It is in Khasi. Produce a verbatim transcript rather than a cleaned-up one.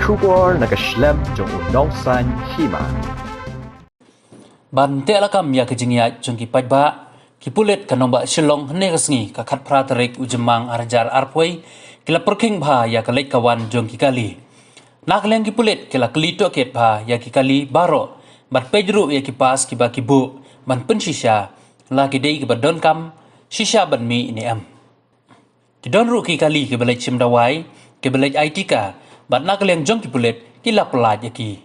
Khubor na ka shlem jong u nongsan hima. Ban teh lakam ïa ka jingïaid jong ki paidbah, ki pulit ka nongbah Shillong hynne ka sngi ka khatphra tarik u Jymmang arhajar arphew, ki la pyrkhing bha ïa ka leit ka wan jong ki kali. Na ka liang ki pulit ki la kylli tohkit bha ïa ki kali baroh, bad peit ruh ïa ki pass kiba ki buh, ban pynshisha la ki dei kiba donkam shisha ban mih ne em. Ki don ruh ki kali kiba leit shim dawai, kiba leit ai tika, bad na ka liang jong ki pulit ki la pyllait ïa ki.